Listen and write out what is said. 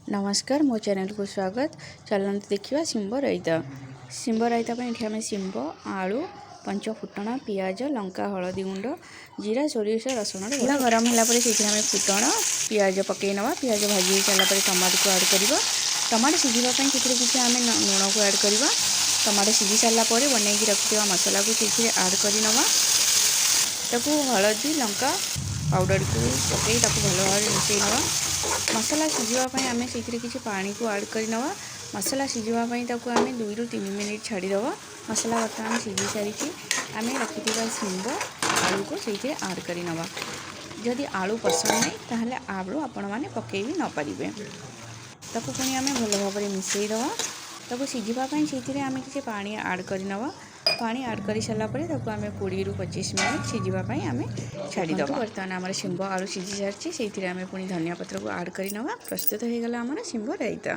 ନମସ୍କାର, ମୋ ଚ୍ୟାନେଲକୁ ସ୍ୱାଗତ। ଚାଲନ୍ତୁ ଦେଖିବା ଶିମ୍ବ ରାଇତା। ଶିମ୍ବ ରାଇତା ପାଇଁ ଏଠି ଆମେ ଶିମ୍ବ, ଆଳୁ, ପଞ୍ଚ ଫୁଟଣ, ପିଆଜ, ଲଙ୍କା, ହଳଦୀ ଗୁଣ୍ଡ, ଜିରା, ସୋରିଷ, ରସୁଣର। ତେଲ ଗରମ ହେଲା ପରେ ସେଇଥିରେ ଆମେ ଫୁଟଣ, ପିଆଜ ପକାଇ ନେବା। ପିଆଜ ଭାଜି ହେଇ ସାରିଲା ପରେ ଟମାଟୋକୁ ଆଡ଼୍ କରିବା। ଟମାଟୋ ସିଝିବା ପାଇଁ ସେଥିରେ କିଛି ଆମେ ଲୁଣକୁ ଆଡ଼୍ କରିବା। ଟମାଟୋ ସିଝି ସାରିଲା ପରେ ବନେଇକି ରଖିଥିବା ମସଲାକୁ ସେଇଥିରେ ଆଡ଼୍ କରି ନେବା। ତାକୁ ହଳଦୀ, ଲଙ୍କା ପାଉଡ଼ରକୁ ପକାଇ ତାକୁ ଭଲ ଭାବରେ ମିଶାଇ ନେବା। ମସଲା ସିଝିବା ପାଇଁ ଆମେ ସେଇଥିରେ କିଛି ପାଣିକୁ ଆଡ଼୍ କରି ନେବା। ମସଲା ସିଝିବା ପାଇଁ ତାକୁ ଆମେ 2ରୁ 3 ମିନିଟ୍ ଛାଡ଼ିଦେବା। ମସଲା ବର୍ତ୍ତମାନ ସିଝି ସାରିଛି। ଆମେ ରଖିଥିବା ଶିମ୍ବ, ଆଳୁକୁ ସେଇଥିରେ ଆଡ଼୍ କରି ନେବା। ଯଦି ଆଳୁ ପସନ୍ଦ ନାହିଁ, ତାହେଲେ ଆଳୁ ଆପଣମାନେ ପକାଇ ବି ନପାରିବେ। ତାକୁ ପୁଣି ଆମେ ଭଲ ଭାବରେ ମିଶାଇ ଦେବା। ତାକୁ ସିଝିବା ପାଇଁ ସେଇଥିରେ ଆମେ କିଛି ପାଣି ଆଡ଼୍ କରିନେବା। ପାଣି ଆଡ଼୍ କରିସାରିଲା ପରେ ତାକୁ ଆମେ 20ରୁ 25 ମିନିଟ୍ ସିଝିବା ପାଇଁ ଆମେ ଛାଡ଼ିଦେବା। ବର୍ତ୍ତମାନ ଆମର ଶିମ୍ବ, ଆଳୁ ସିଝି ସାରିଛି। ସେଇଥିରେ ଆମେ ପୁଣି ଧନିଆ ପତ୍ରକୁ ଆଡ଼୍ କରିନେବା। ପ୍ରସ୍ତୁତ ହୋଇଗଲା ଆମର ଶିମ୍ବ ରାଇତା।